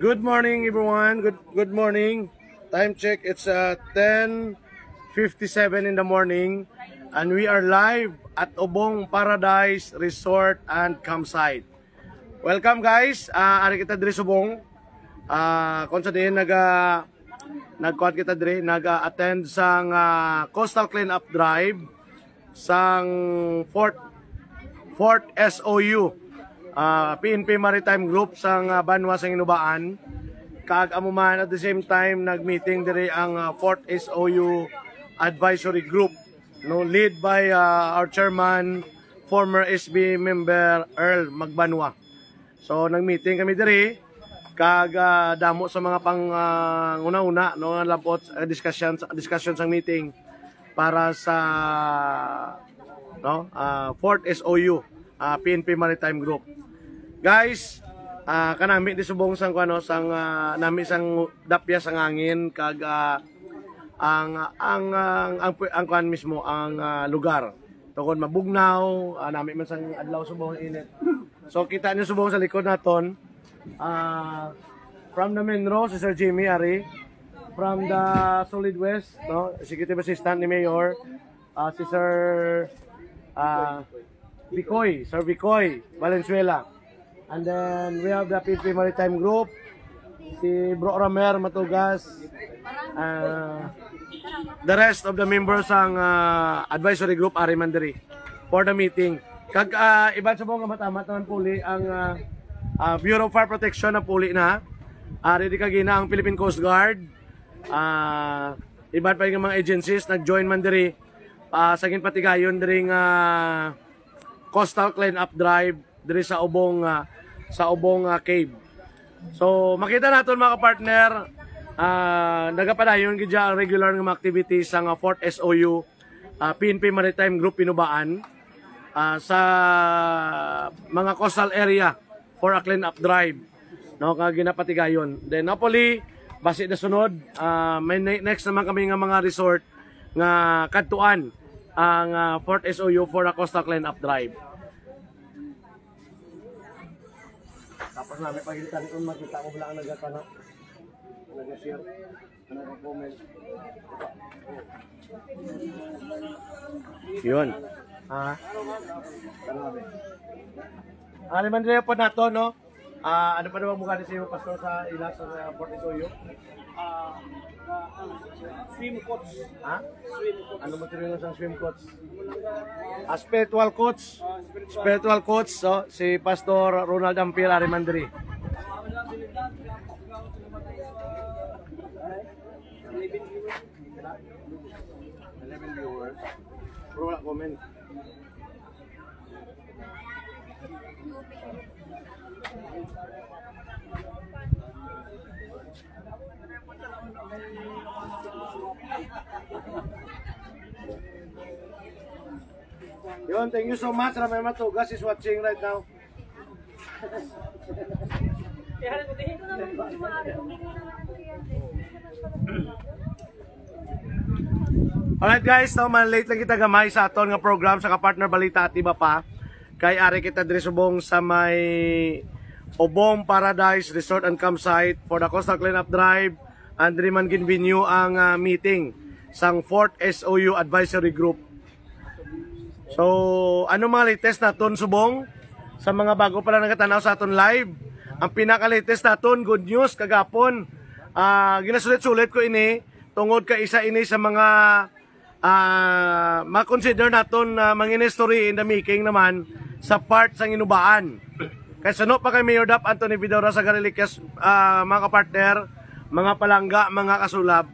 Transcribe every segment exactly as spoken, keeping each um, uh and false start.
Good morning, everyone. Good good morning. Time check, it's uh, ten fifty-seven in the morning, and we are live at Ubong Paradise Resort and Campsite. Welcome, guys. Ah, ari kita diri subong. Ah, kung sa diin naga nagkuan kita diri, naga-attend sang ah, Coastal Cleanup Drive sang fourth fourth S O U, ah, P N P Maritime Group sang ah, banwa sang Inubaan. Kag amo man, at the same time, nag-meeting diri ang ah, fourth S O U Advisory Group, no, led by ah, our chairman, former S B member Earl Magbanwa. So nag-meeting kami diri kag ah, damo sa mga pang ah, una-una, no, nga labot, ah, discussion discussion sang meeting para sa, no, ah, fourth S O U, ah, P N P Maritime Group. Guys, ah, kanami di subong sang kuno sang ah, nami sang dapya sang hangin kag ah, ang ang ang ang, ang kuan mismo ang ah, lugar tungod mabugnaw, ah, nami man sang adlaw subong init. So kita niyo subong sa likod naton, ah, from the Menro, si Sir Jimmy ari, from the Solid West, no, executive assistant ni Mayor, ah, si Sir ah, Bicoy, Sir Bicoy Valenzuela. And then we have the P P Maritime Group, si Bro Ramer Matugas, ah, the rest of the members sang ah, advisory group ari man diri for the meeting. Kag ah, iban sa mga matamat naman puli ang ah, ah, Bureau of Fire Protection na puli na. Ari di kagina ang Philippine Coast Guard. Ah, iban pa yung mga agencies nag-join man diri ah, sa ginpatigayon diri nga coastal cleanup drive diri sa ubong ah, sa ubong ah, cave. So makita naton mga partner, ah, nagapadayon gid siya ang regular nga mga activities sa nga fourth S O U, ah, P N P Maritime Group Pinubaan ah, sa mga coastal area for a clean-up drive, no, nga ginapatigayon. Then hopefully, basi na sunod, ah, may ne- next naman kami nga mga resort nga kadtuan ang ah, fourth S O U for a coastal clean-up drive. Tapos namin pagkita kung makita ko lang nagkakana, nag-share. Yun. Ha? Ano man rin po nato, no? Ah, ano pa naman mukha sa iyo, Pastor, sa ila sa uh, Port Isoyo? Ah, ah, ano, swim coach. Ha? Swim coach. Ano mo tinignan sa swim coach? Ah, spiritual coach. Ah, spiritual. Spiritual coach, so, si Pastor Ronald Ampil Arimandri. Eleven viewers. Pero wala comment. Yun, thank you so much. Ramay Matugas is watching right now. Alright guys, so man late lang kita gamay sa aton nga program sa Kapartner Balita at iba pa. Kay ari kita diri subong sa may Obong Paradise Resort and Campsite for the Coastal Cleanup Drive. And diri man ginvenue ang ah, meeting sang fourth S O U Advisory Group. So, ano mga latest naton subong sa mga bago pa lang nagatan-aw sa aton live? Ang pinaka-latest naton, good news kagapon. Ah, ginasulit-sulit ko ini tungod kay isa ini sa mga ah, ma-consider naton na mangin history in the making naman sa part sa Inubaan. Kay suno pa kay Mayor Dap Anthony Vidora sa Garilikas, ah, mga kapartner, mga palangga, mga kasulab.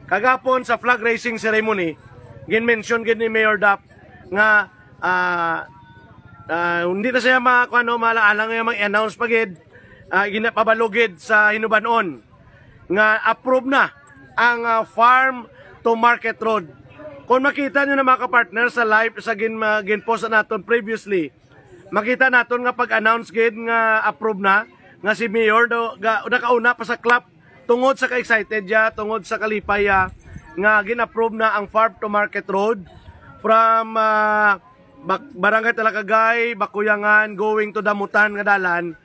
Kagapon sa flag raising ceremony, gin-mention gid ni Mayor Dap nga ah, ah, hindi na siya ma kuano, mala alang nga mag-announce pa gid. Ah, ginapabalo gid sa hinubanon nga approve na ang ah, farm to market road. Kung makita niyo na mga kapartner sa live sa gin, ah, gin-post naton previously, makita naton nga pag-announce gid nga approve na nga si Mayor do, ga, nakauna pa sa clap tungod sa ka-excited ya, tungod sa kalipay ya nga gin-approve na ang farm to market road from ah, Bak- Barangay Talakagay, Bakuyangan, going to Damutan nga dalan.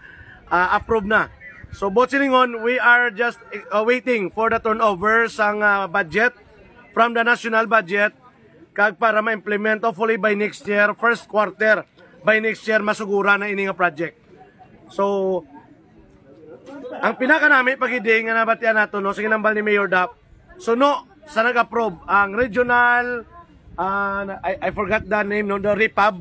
ah, approve na. So, buot silingon, we are just, uh, waiting for the turnover sang, ah, budget from the national budget, kag para ma-implement, hopefully by next year, first quarter, by next year, masuguran na ini nga project. So, ang pinakanami pa gid nga nabatian nato, no, sa ginambal ni Mayor Dap, suno sa nag-approve ang regional, ah, I, I forgot the name, no, the REPAB,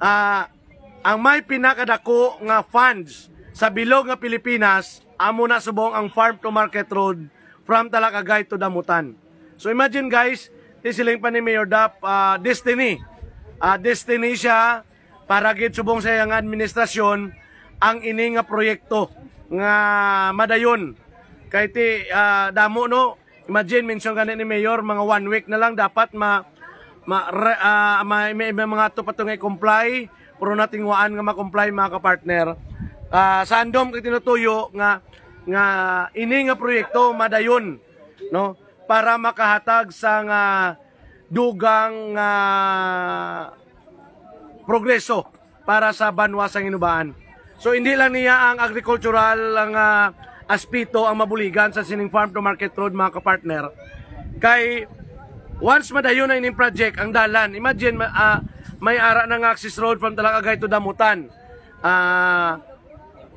ah, ang may pinakadako nga funds sa bilog nga Pilipinas, amo na subong ang farm to market road from Talakagay to Damutan. So, imagine, guys, ti siling pa ni Mayor Dap, ah, destiny. Ah, destiny siya para gid subong sa iyang administrasyon ang ini nga proyekto nga madayon. Kay ti, ah, damo, no, imagine, mention gani ni Mayor, mga one week na lang dapat ma, ma, re, ah, may, may, may mga to pa to nga i-comply, pero natingwaan nga ma-comply, mga kapartner. Ah, sa andom kay tinutuyo nga, nga ini nga proyekto madayon, no, para makahatag sa nga dugang nga progreso para sa banwa sang Hinubaan. So, hindi lang niya ang agricultural ang, ah, aspeto ang mabuligan sa sining farm to market road, mga kapartner. Kay once madayon na ining project, ang dalan, imagine, ma-, ah, may ara na nga access road from Talakagay to Damutan. Ah,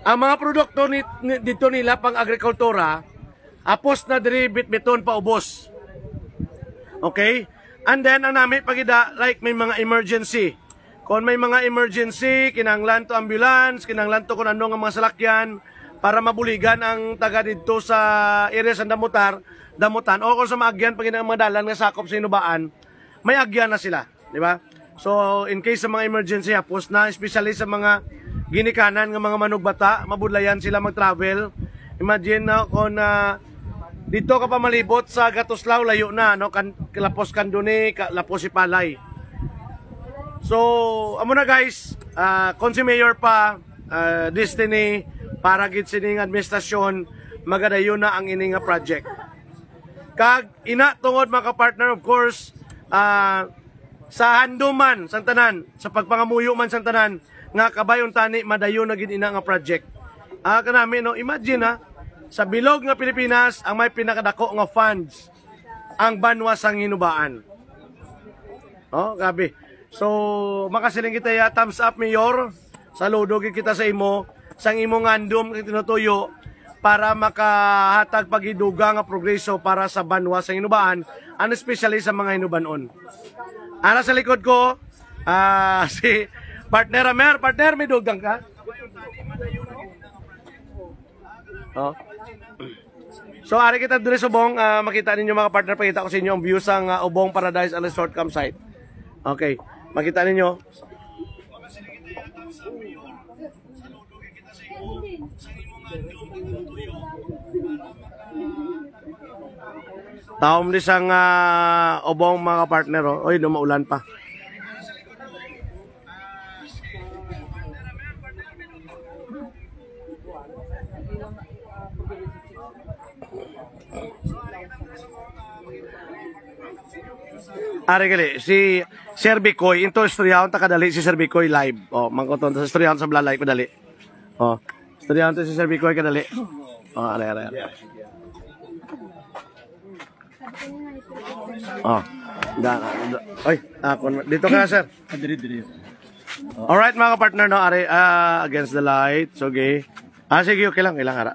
ang mga produkto ni, ni, dito nila pang agrikultura, apos na diri bitbiton pa ubos. Okay? And then, ang nami pagida, like, may mga emergency. Kung may mga emergency, kinahanglan to ambulance, kinahanglan to kung ano nga mga salakyan para mabuligan ang taga didto sa area sa Damutar, Damutan, o kung sa maagyan pagida ang mga dalan nga sakop sa Hinubaan, may agyan na sila, di ba? So, in case sa mga emergency, hapos na, especially sa mga ginikanan nga mga manugbata, mabudlayan sila mag-travel. Imagine na kung, ah, dito ka pa malibot sa Gatuslaw, layo na, no? Kan, lapos Candoni, ka, lapos Sipalay. So, amo na, guys, ah, kung si Mayor pa, ah, destiny para gid sining administrasyon, magadayon na ang ini nga project. Kag ina tungod, mga kapartner, of course, ah, sa handuman sang tanan, sa pagpangamuyo man sang tanan, nga kabay-on tani madayon na gid ina nga project. Ah, kanami, no, imagine, ha, sa bilog nga Pilipinas ang may pinakadako nga funds, ang banwa sang Hinubaan. Oh, grabe. So, makasiling kita ya, thumbs up, Mayor. Saludo gid kita sa imo, sang imo nga handom nga tinutuyo para makahatag pa gid dugang nga progreso para sa banwa sa Hinubaan, and especially sa mga Hinubanon. Ara sa likod ko, ah, si partner Amer. Partner, may dugang ka? Oh. So, ari kita diri subong, ah, makita ninyo, mga partner, pakita ko sa inyo ang view sang, ah, Ubong Paradise Resort Campsite. Okay, makita ninyo. Taom di sang, ah, Ubong, mga partner, oh. Oy, dumaulan pa. Ari gali, si Sir Bicoy, into istoryahon ta kadali si Sir Bicoy live. Oh, mangkuton ta sa istoryahon sa Blalay kadali. Oh, istoryahon ta si Sir Bicoy kadali. Oh, ari, ari, ari. Oh. Da, da, ay, ako na. Dito ka, sir. Ah, diri, diri. Alright, mga partner, no, ari, ah, against the light. So, okay. Ah, sige, okay lang, okay lang, ara.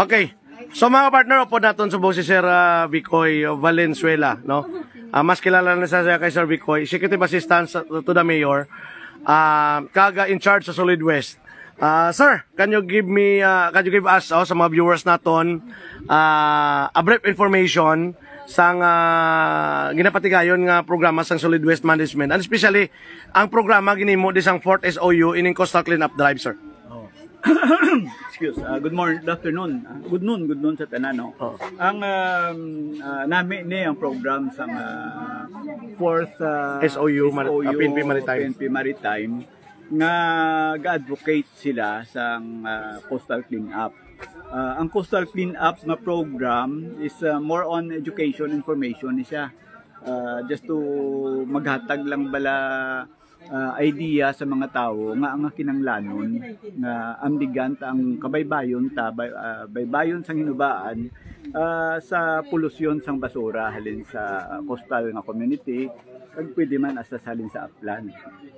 Okay. So, mga partner, upod naton subong si Sir, ah, Bicoy Valenzuela, no? Ah, mas kilala na siya kay Sir Bicoy, Executive Assistant sa, to the Mayor, ah, kag, ah, in charge sa Solid Waste. Ah, sir, can you give me, ah, can you give us, oh, sa mga viewers naton, ah, a brief information sang, ah, ginapatigayon nga programa sang Solid Waste Management, and especially ang programa ginimo di sang fourth S O U ining Coastal Cleanup Drive, sir? Oh. Excuse, ah, good morning, good afternoon. Ah, good noon, good noon sa tanan, no? Oh. Ang, um, ah, nami ni ang program sang, ah, fourth, ah, S O U Mar-, S O U, ah, P N P Maritime. P N P Maritime. Nga ga-advocate sila sang, ah, coastal cleanup. Ah, ang coastal cleanup nga program is, ah, more on education, information ni siya. Ah, just to maghatag lang bala ah, idea sa mga tawo nga ang kinahanglanon nga amdigan ta ang kabaybayon ta, bay-, ah, baybayon sang hinubaan, ah, sa polusyon sang basura halin sa coastal nga community, kag pwede man hasta sa halin sa Aplan.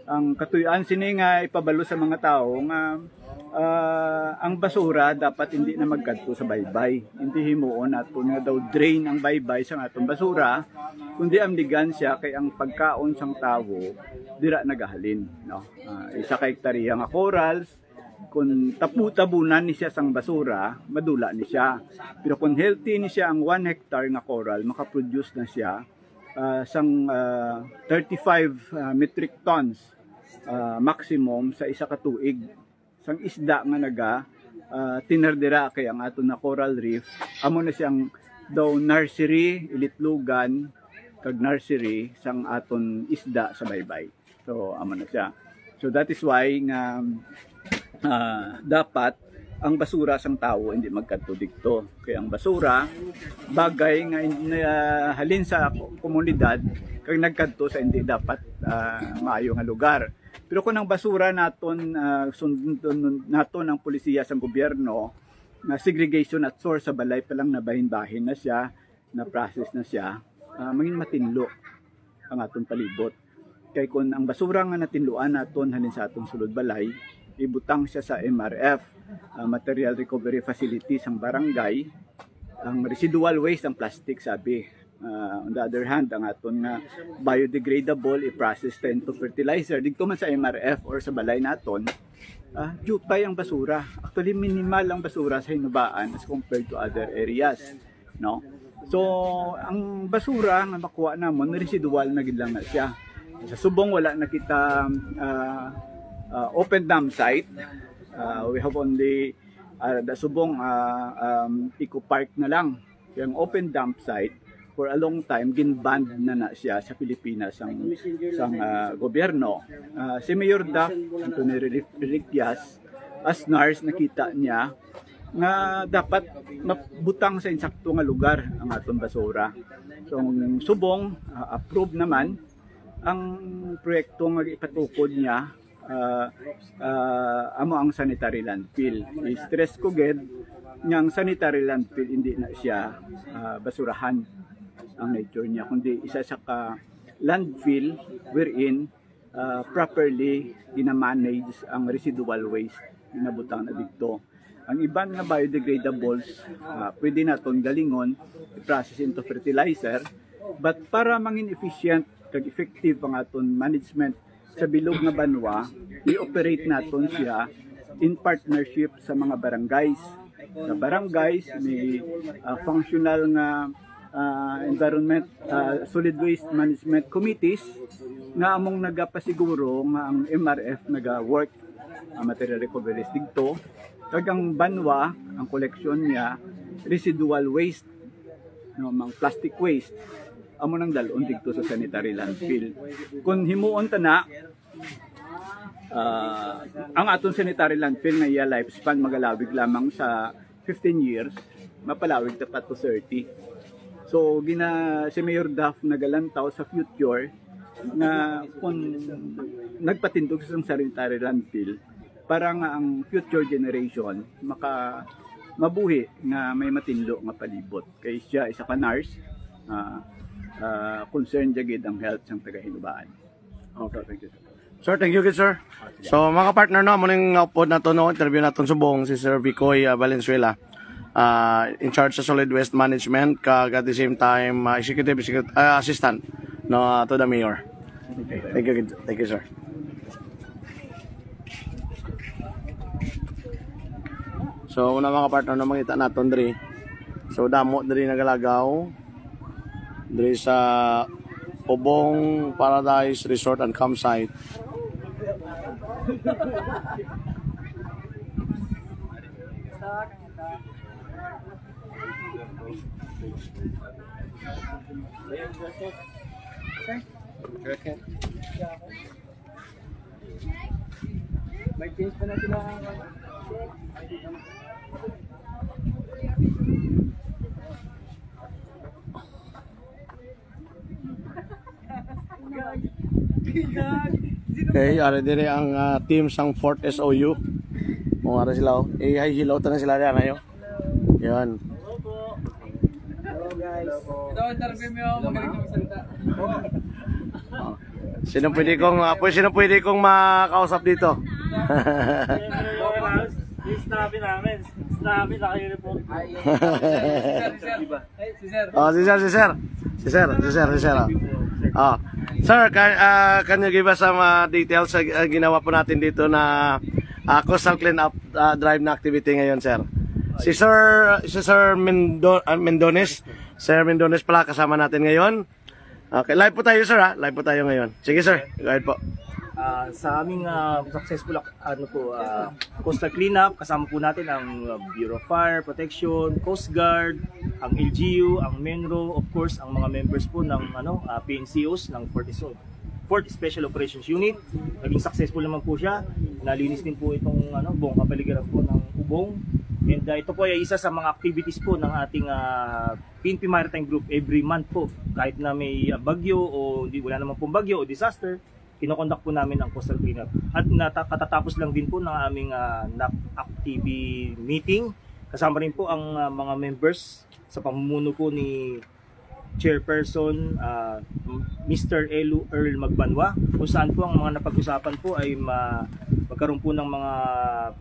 Ang katuyoan sini nga ipabalo sa mga tawo nga, ah, ang basura dapat hindi na magkadto sa baybay. Hindi himuon naton nga daw drain ang baybay sa aton basura, kundi amdigan siya kay ang pagkaon sang tawo dira nagahalin, no? Ah, isa ka hektarya nga corals, kung tabu-tabunan ni siya sang basura, madula ni siya. Pero kung healthy ni siya, ang one hectare nga coral, makaproduce na siya, ah, sang, ah, thirty-five, ah, metric tons, ah, maximum sa isa ka tuig. Sang isda nga naga, ah, tinardira kay ang aton na coral reef, amo na siyang daw nursery, ilitlogan, kag nursery sang aton isda sa baybay. So, amo na siya. So, that is why nga, ah, dapat ang basura sang tawo hindi magkadto didto. Kay ang basura, bagay nga in-, ah, halin sa ko-, komunidad, kag nagkadto sa hindi dapat, ah, maayo nga lugar. Pero kung ang basura naton, ah, sundon naton ang polisiya sang gobyerno, nga segregation at source sa balay pa lang nabahin-bahin na siya, na-process na siya, ah, mangin matinlo ang aton palibot. Kay kung ang basura nga natinluan naton halin sa aton sulod balay, ibutang siya sa M R F, ah, Material Recovery Facility sang barangay, ang residual waste ang plastic, sabi. Ah, on the other hand, ang aton nga biodegradable, i-process ta into fertilizer. Didto man sa M R F or sa balay naton, ah, diutay ang basura. Actually, minimal ang basura sa Hinubaan as compared to other areas, no? So, ang basura nga makuha namon, residual na gid lang na siya. Sa subong, wala na kita, ah, ah, open dump site. Ah, we have only, ah, the subong, ah, um, eco park na lang. Kay ang open dump site, for a long time, gin-ban na na siya sa Pilipinas sang, sang, ah, gobyerno. Ah, si Mayor Duff, Anthony Reli-, Reliquias, as NARS, nakita niya nga dapat mabutang sa insakto nga lugar ang aton basura. So, ang subong, ah, approve naman ang proyekto nga ipatukod niya, ah, ah, amo ang sanitary landfill. I-stress ko gid nga ang sanitary landfill hindi na siya, ah, basurahan ang nature niya, kundi isa sa ka landfill wherein, ah, properly ginamanage ang residual waste nga nabutang na didto. Ang iban nga biodegradables, ah, pwede naton galingon i-process into fertilizer, but para mangin efficient kag effective ang aton management sa bilog nga banwa, i-operate naton siya in partnership sa mga barangays. Sa barangays, may, ah, functional nga, ah, environment, ah, solid waste management committees nga among nagapasiguro nga ang M R F naga-work, ah, material recoveries didto. Kag ang banwa, ang koleksyon niya, residual waste, no, mga plastic waste, amo nang dalon didto sa sanitary landfill. Kung himuon ta na, ah, ang aton sanitary landfill nga iya lifespan magalawig lamang sa fifteen years, mapalawig ta pa to thirty. So, gina-, si Mayor Duff nagalantaw sa future nga kung nagpatindog sa sanitary landfill para nga ang future generation maka-, mabuhi nga may matinlo nga palibot. Kay siya isa ka NARS, ah, ah, concern siya gid ang health sang taga-Hinubaan. Okay, thank you, sir. Sir, thank you gid, sir. So, mga partner, no, amo ning upod nato, no, interview naton subong si Sir Vicoy, ah, Valenzuela, ah, in charge sa solid waste management, kag at the same time, ah, executive, executive, ah, assistant, no, ah, to the mayor. Okay, thank you, thank you, sir. So, una, mga partner, no, makita naton diri. So, damo diri nagalagaw diri sa Ubong Paradise Resort and Campsite. May change pa na sila. Okay, ari diri ang ah, team sang Fourth S O U. Mo ara sila oh. Eh, hi, hello ta na sila diyan ayo. Yan. Ito, interview mo, magaling ka magsalita. Sino pwede kong ah, pwede, sino pwede kong makausap dito? Yung sinabi namin, sinabi na kayo po. Sir, sir. Ay, si sir. Oh, si sir, si sir. Si sir, si sir, si sir. Oh. Oh. Sir, can, ah, can you give us some ah, details sa ah, ginawa po natin dito na ah, coastal cleanup ah, drive na activity ngayon, sir? Si Sir si Sir Mendo, ah, Mendones, Sir Mendones pala kasama natin ngayon. Okay, live po tayo, sir, ha? Live po tayo ngayon. Sige, sir. Go ahead po. Ah, sa aming ah, successful ak- ano po ah, coastal cleanup, kasama po natin ang ah, Bureau of Fire Protection, Coast Guard, ang L G U, ang MENRO, of course, ang mga members po ng ano ah, P N C Os ng Fourth S O, Fourth Special Operations Unit. Naging successful naman po siya. Nalinis din po itong ano, buong kapaligiran po ng Ubong. And ah, ito po ay isa sa mga activities po ng ating ah, P N P Maritime Group every month po. Kahit na may ah, bagyo o di, wala naman pong bagyo o disaster, kinokondak po namin ang coastal cleanup. At nata- katatapos lang din po ng aming ah, NAC activity meeting. Kasama rin po ang ah, mga members sa pamumuno po ni Chairperson ah, Mister Elu Earl Magbanwa, kung saan po ang mga napag-usapan po ay ma- magkaroon po ng mga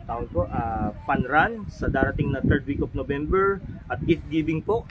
tawag po ah, fun run sa darating na third week of November at gift giving po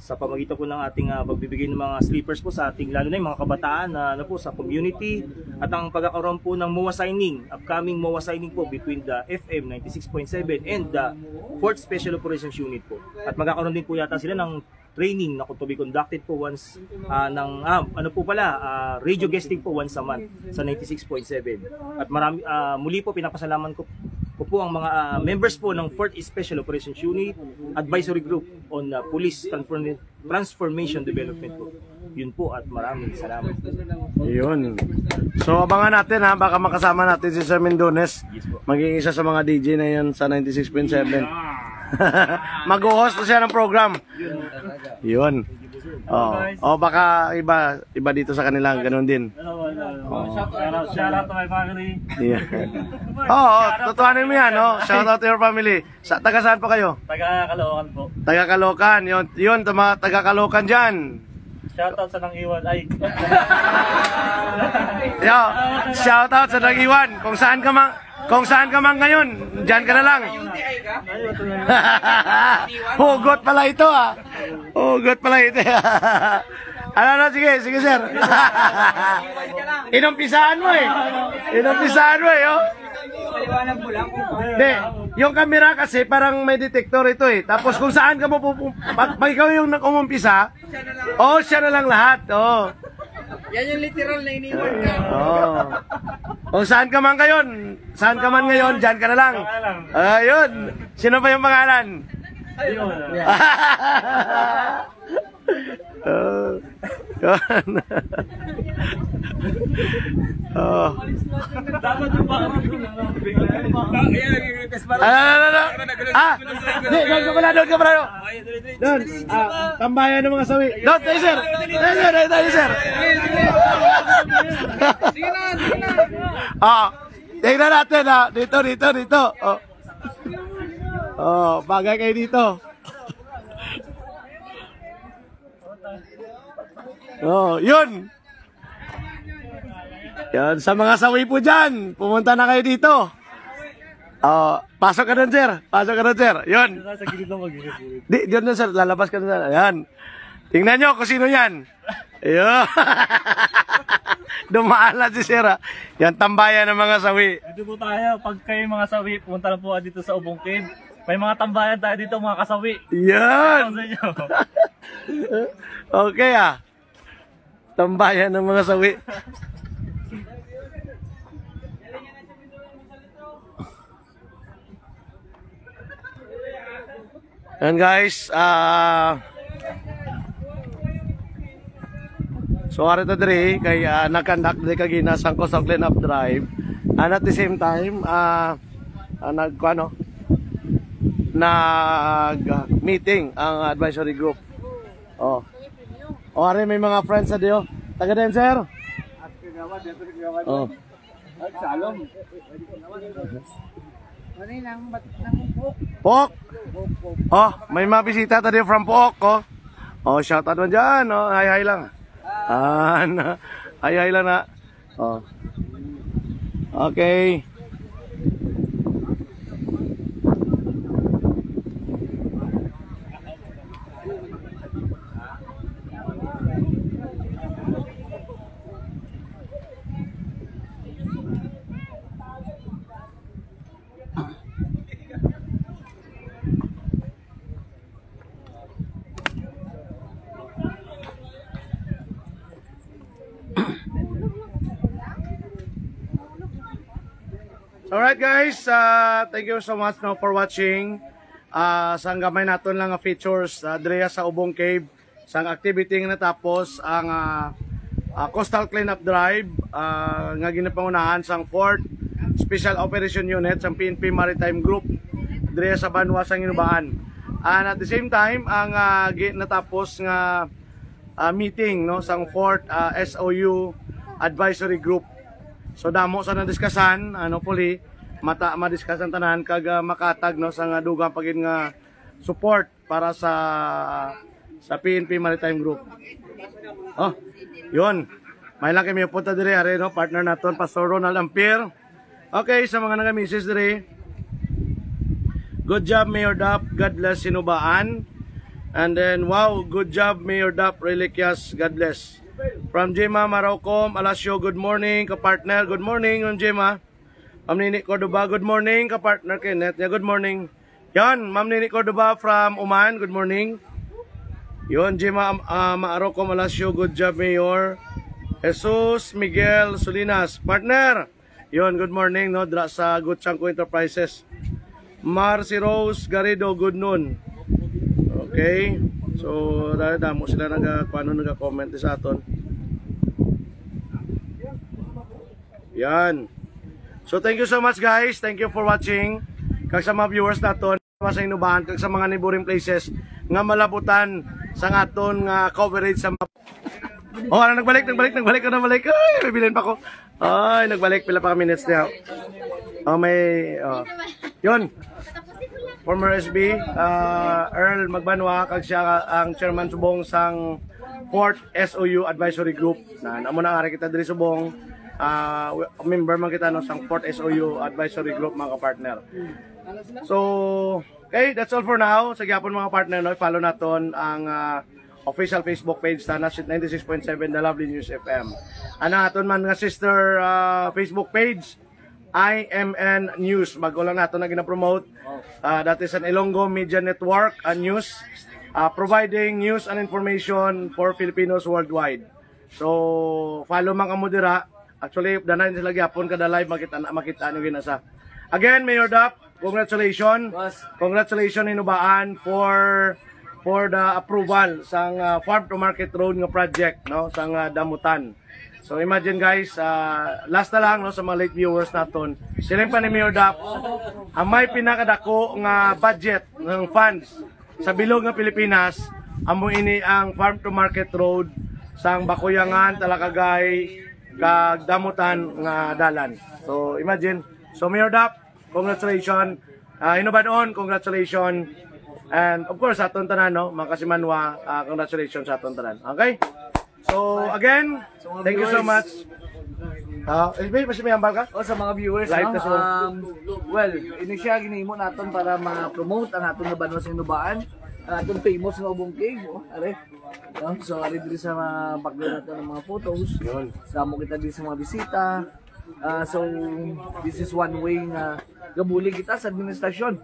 sa pamagitan po ng ating ah, pagbibigay ng mga slippers po sa ating, lalo na yung mga kabataan na ano po sa community, at ang pagkakaroon po ng MOA signing, upcoming MOA signing po between the F M ninety-six point seven and the Fourth Special Operations Unit po. At magkakaroon din po yata sila ng training na to be conducted po once ah, ng ah, ano po pala ah, radio guesting po once a month sa ninety-six point seven. At marami ah, muli po pinapasalamat ko, ko po ang mga ah, members po ng Fourth Special Operations Unit Advisory Group on ah, Police Transform- Transformation Development po. Yun po at maraming salamat. Yun. So abangan natin ha, baka makasama natin si Sir Mendones. Yes po. Maging isa sa mga D J na yan sa ninety-six point seven. Mag-host na siya ng program. Yun. Oh, oh baka iba iba dito sa kanila ganun din. Hello, hello, hello. Oh. Shout out, shout out to my family. Yeah. Oo, oh, tutuhanin mo yan, no? Shout out to your family. Sa taga saan po kayo? Taga Caloocan po. Taga Caloocan. Yun, yun, to mga taga Caloocan diyan. Shout out sa Nang Iwan. Ay. Yo, shout out sa Nang Iwan. Kung saan ka man, kung saan ka man ngayon, diyan ka na lang. Hugot pala ito ah. Hugot pala ito. Ano na, sige, sige sir. Inumpisahan mo eh. Inumpisahan mo eh, oh. Maliwanag mo lang kung Hindi, yung kamera kasi parang may detector ito eh. Tapos kung saan ka mo pupu- pag, pag ikaw yung nag-umumpisa, oh, siya na lang lahat. Oh. Yan yung literal na iniwan ka. Oh. Kung saan ka man ngayon, saan ka man ngayon, diyan ka na lang. Ayun. Sino ba yung pangalan? Ayun. Oh. Oh. Dapat yung baka Ano, ano, ano? Ah, di, doon ka pala, doon ka pala. Doon, ah, tambayan ng mga sawi. Doon, tayo, sir. Tayo, sir, tayo, tayo, sir. Ah, tingnan natin, ah. Dito, dito, dito. Oh. Oh, bagay kayo dito. Oh, yun. Yan, sa mga sawi po dyan, pumunta na kayo dito. Oh, pasok ka doon, sir. Pasok ka doon, sir. Yun. Sa gilid lang, mag-gilid. Di, doon na, sir. Lalabas ka doon, sir. Ayan. Tingnan nyo kung sino yan. Ayun. Dumaan na si sir, ah. Yan, tambayan ng mga sawi. Dito po tayo. Pag kayo mga sawi, pumunta lang po dito sa Ubong Cave. May mga tambayan tayo dito, mga kasawi. Yan. Shout out sa inyo. Okay, ah. Tambayan ng mga sawi. Yan guys, ah, so ari ta diri kay ah, nag-conduct diri kagina sang coastal cleanup drive. And at the same time, ah, ah, nag ano, nag meeting ang advisory group. Oh. Oh, ari may mga friends sa diyo. Taga din, sir? Oh. Salom. Ano yun ang bat-, ng Pok? Pok! Pok, Pok. Oh, may mga bisita tayo from Pok, oh. Oh, shout out mo dyan, oh. Hi, hi lang. Ah, na. Hi, hi lang na. Oh. Okay. Alright guys, uh, thank you so much, no, for watching. Uh, sang gamay naton lang nga features, uh, diri sa Ubong Cave, sang activity nga natapos ang, ah, ah, coastal cleanup drive, ah, nga ginapangunahan sang Fourth Special Operation Unit sang P N P Maritime Group diri sa banwa sang Hinoba-an. And at the same time, ang, ah, gi-, natapos nga, ah, meeting, no, sang Fourth, ah, S O U Advisory Group. So damo sa nadiskasan, ano, hopefully mata madiskas ang tanan kag, ah, makatag, no, sa nga dugang pa gid nga support para sa, sa P N P Maritime Group. Oh, yun. May lang kami punta dire, are, no, partner naton, Pastor Ronald Ampir. Okay, sa mga nagamisis dire. Good job, Mayor Dap. God bless Hinoba-an. And then, wow, good job, Mayor Dap Reliquias. God bless. From Gemma Marocom, Alasio, good morning, ka-partner. Good morning, Ma'am Gemma. Ma'am Nini Cordova, good morning, ka-partner Kenneth. Yeah, good morning. Yan, Ma'am Nini Cordova from Oman, good morning. Yun, Gemma, ah, Maaro Comalasio, good job, Mayor. Jesus Miguel Solinas, partner. Yun, good morning, no, dra sa Guchangco Enterprises. Marcy Rose Garrido, good noon. Okay. So, da-, damo sila naga-, kuano, naga-comment sa aton. Yan. So, thank you so much, guys. Thank you for watching. Kag sa mga viewers naton sa Hinoba-an kag sa mga neighboring places nga malabutan sa aton nga coverage sa mga... Oh, ano, nagbalik, nagbalik, nagbalik, nagbalik. Ay, may bilin pa ko. Ay, nagbalik, pila pa ka minutes niya. Oh, may, oh. Yun. Former S B, ah, Earl Magbanwa, kag siya ang chairman subong sang Fourth S O U Advisory Group. Na, namo na nga kita diri subong, ah, member man kita, no, sang Fourth S O U Advisory Group, mga ka-partner. So, okay, that's all for now. Sa gyapon, mga partner, no, i-follow naton ang, ah, official Facebook page ta na ninety-six point seven The Lovely News F M. Ana aton man nga sister, ah, Facebook page, I M N News. Bago lang nato na gina-promote. Ah, that is an Ilonggo Media Network, ah, news, ah, providing news and information for Filipinos worldwide. So, follow man kamo dira. Actually, danay sila gyapon kada live, makita na, makita nyo ginasa. Again, Mayor Dap, congratulations. Boss. Congratulations, Hinoba-an, for, for the approval sang, ah, farm to market road nga project, no, sang, ah, Damutan. So imagine guys, ah, last na lang, no, sa mga late viewers naton. Siling pa ni Mayor Dap, ang may pinakadako nga budget ng funds sa bilog nga Pilipinas, amo ini ang farm to market road sang Bakuyangan, Talakagay, kag Damutan nga dalan. So imagine. So Mayor Dap, congratulations. Ah, Hinoba-an, congratulations. And of course, sa aton tanan, no, mga kasimanwa, ah, congratulations sa aton tanan. Okay? So again, thank you so much. Ah, S B, mas may hambal ka? O, sa mga viewers, live no? Ka sa... Um, well, ini siya ginahimo naton para ma-promote ang aton nga banwa sa Hinoba-an, ang aton famous nga Ubong Cave, oh, are. No? So, ari diri sa mga background naton ang mga photos. Yun. Damo kita diri sa mga bisita. Ah, so, this is one way nga gabulig kita sa administrasyon,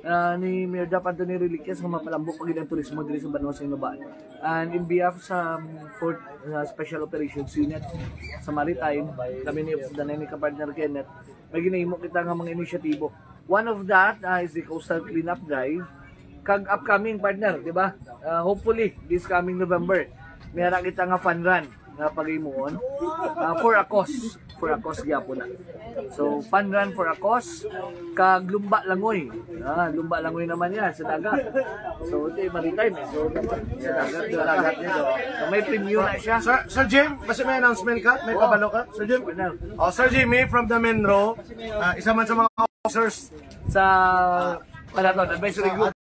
ah, ni Mayor Dap Anthony Reliquias nga mapalambok pa gid ang turismo diri sa banwa sa Hinoba-an. And in behalf sa, um, Fourth, uh, Special Operations Unit sa Maritime, kami ni, danay ni ka-partner Kenneth, may ginahimo kita nga mga inisyatibo. One of that, uh, is the coastal cleanup drive. Kag upcoming, partner, di ba? Uh, hopefully, this coming November, may ara kita nga fun run. nga paghimuon, ah, for a cause. For a cause gyapon na. So, fun run for a cause, kag Lumba Langoy. Ah, Lumba Langoy naman yan, sa dagat. So, ito yung maritime. Eh. So, sa dagat, sa dagat. So, may premyo na siya. Sir, Sir Jim, basta may announcement ka? May pabalo ka? Sir Jim? Ano? Oh, Sir Jimmy from the Menro. Ah, isa man sa mga officers. Sa Palaton Advisory Group.